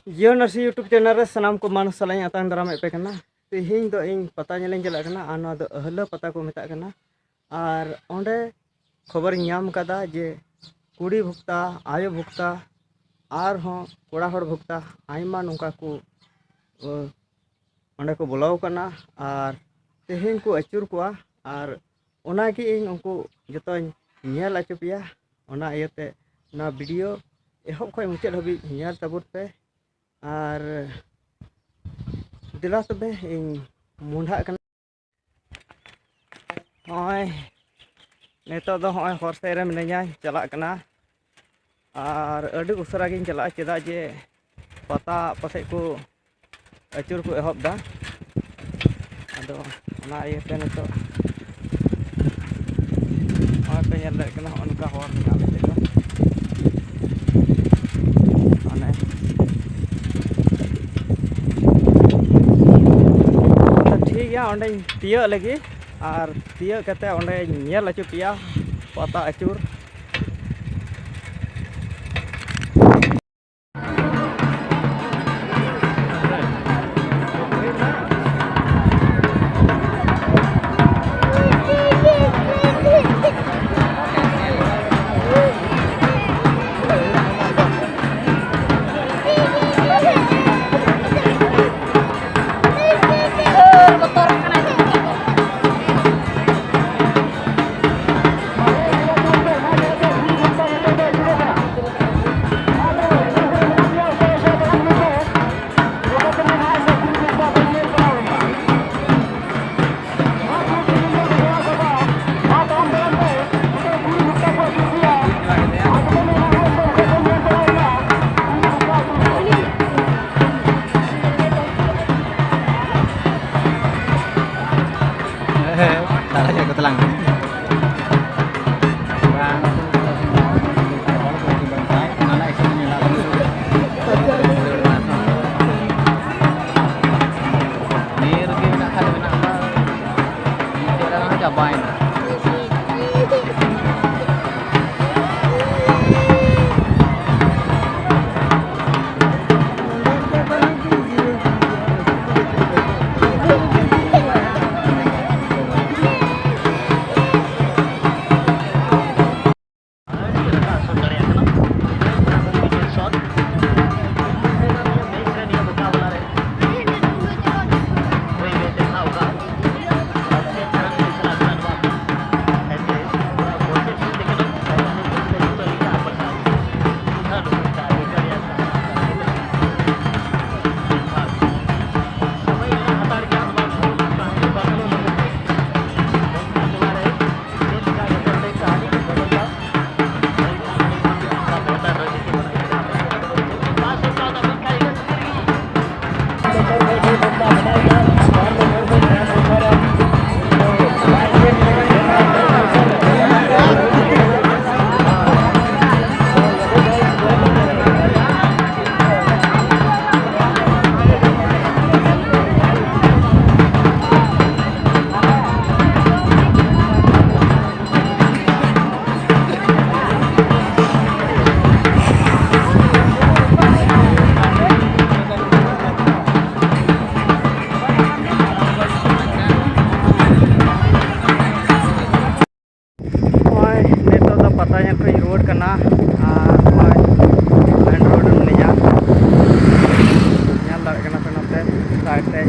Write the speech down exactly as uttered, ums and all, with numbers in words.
Jio Narsi YouTube channel ᱨᱮ ᱥᱟᱱᱟᱢ ᱠᱚ ᱢᱟᱱ ᱥᱟᱞᱟᱜ ᱤᱧ ᱟᱛᱟᱝ ᱫᱟᱨᱟᱢᱮᱫ ᱯᱮ ᱠᱟᱱᱟ᱾ ᱛᱮᱦᱮᱧ ᱫᱚ ᱤᱧ ᱯᱟᱛᱟ ᱧᱮᱞᱤᱧ ᱪᱟᱞᱟᱜ ᱠᱟᱱᱟ, ᱟᱨ ᱱᱚᱣᱟ ᱫᱚ ᱟᱹᱦᱞᱟᱹ ᱯᱟᱛᱟ ᱠᱚ ᱢᱮᱛᱟᱜ ᱠᱟᱱᱟ᱾ ᱟᱨ ᱚᱸᱰᱮ ᱠᱷᱚᱵᱚᱨᱤᱧ ᱧᱟᱢ ᱠᱟᱫᱟ ᱡᱮ ᱠᱩᱲᱤ ᱵᱷᱚᱠᱛᱟ, ᱟᱭᱳ ᱵᱷᱚᱠᱛᱟ, ᱟᱨᱦᱚᱸ ᱠᱚᱲᱟ ᱦᱚᱲ ᱵᱷᱚᱠᱛᱟ ᱟᱭᱢᱟ ᱱᱚᱝᱠᱟ ᱠᱚ, ᱚ, ᱚᱸᱰᱮ ᱠᱚ ᱵᱚᱞᱚ ᱟᱠᱟᱱᱟ᱾ ᱟᱨ ᱛᱮᱦᱮᱧ ᱠᱚ ᱟᱹᱪᱩᱨ ᱠᱚᱣᱟ, ᱟᱨ ᱚᱱᱟᱜᱮ ᱤᱧ ᱩᱱᱠᱩ ᱡᱚᱛᱚᱧ ᱧᱮᱞ ᱦᱚᱪᱚ ᱯᱮᱭᱟ᱾ ᱚᱱᱟ ᱤᱭᱟᱹᱛᱮ ᱱᱚᱣᱟ ᱵᱷᱤᱰᱤᱭᱳ ᱮᱦᱚᱵ ᱠᱷᱚᱱ ᱢᱩᱪᱟᱹᱫ ᱦᱟᱹᱵᱤᱡ ᱧᱮᱞ ᱛᱟᱵᱚᱱ ᱯᱮ᱾ ᱟᱨ ᱫᱮᱞᱟ ᱛᱚᱵᱮ, ᱤᱧ ᱢᱚᱸᱰᱷᱟᱜ ᱠᱟᱱᱟ᱾ ᱱᱚᱜᱼᱚᱭ ᱱᱤᱛᱚᱜ ᱫᱚ ᱦᱚᱸᱜᱼᱚᱭ ᱦᱚᱨ ᱥᱮᱫ ᱨᱮ ᱢᱤᱱᱟᱹᱧᱟ, ᱪᱟᱞᱟᱜ ᱠᱟᱱᱟ᱾ ᱟᱨ ᱟᱹᱰᱤ ᱩᱥᱟᱹᱨᱟ ᱜᱤᱧ ᱪᱟᱞᱟᱜᱼᱟ, ᱪᱮᱫᱟᱜ ᱡᱮ ᱯᱟᱛᱟ ᱯᱟᱥᱮᱡ ᱠᱚ ᱟᱹᱪᱩᱨ ᱠᱚ ᱮᱦᱚᱵ ᱮᱫᱟ᱾ ᱟᱫᱚ ᱚᱱᱟ ᱤᱭᱟᱹᱛᱮ ᱱᱤᱛᱚᱜ ᱱᱚᱜᱼᱚᱭ ᱯᱮ ᱧᱮᱞ ᱫᱟᱲᱮᱭᱟᱜ ᱠᱟᱱᱟ, ᱦᱚᱸᱜᱼᱚ ᱱᱚᱝᱠᱟ ᱦᱚᱨ ᱢᱮᱱᱟᱜᱼᱟ ᱟᱞᱮ ᱥᱮᱫ ᱫᱚ᱾ ᱢᱟᱱᱮ ᱟᱫᱚ ᱴᱷᱤᱠ ᱜᱮᱭᱟ, ᱚᱸᱰᱮᱧ ᱛᱤᱭᱟᱹᱜ ᱞᱟᱹᱜᱤᱫ, ᱟᱨ ᱛᱤᱭᱟᱹᱜ ᱠᱟᱛᱮ ᱚᱸᱰᱮᱧ ᱧᱮᱞ ᱦᱚᱪᱚ ᱯᱮᱭᱟ ᱯᱟᱛᱟ ᱟᱹᱪᱩᱨ᱾ ᱱᱚᱜᱼᱚᱭ ᱱᱤᱛᱚᱜ ᱫᱚ ᱯᱟᱛᱟ ᱧᱮᱞ ᱠᱷᱚᱱ ᱤᱧ ᱨᱩᱣᱟᱹᱲ ᱠᱟᱱᱟ᱾ ᱟᱨ ᱱᱚᱜᱼᱚᱭ ᱢᱮᱱ ᱨᱳᱰ ᱨᱮ ᱢᱤᱱᱟᱹᱧᱟ, ᱧᱮᱞ ᱫᱟᱲᱮᱭᱟᱜ ᱠᱟᱱᱟ ᱯᱮ ᱱᱚᱛᱮ ᱥᱟᱭᱤᱰ ᱨᱮ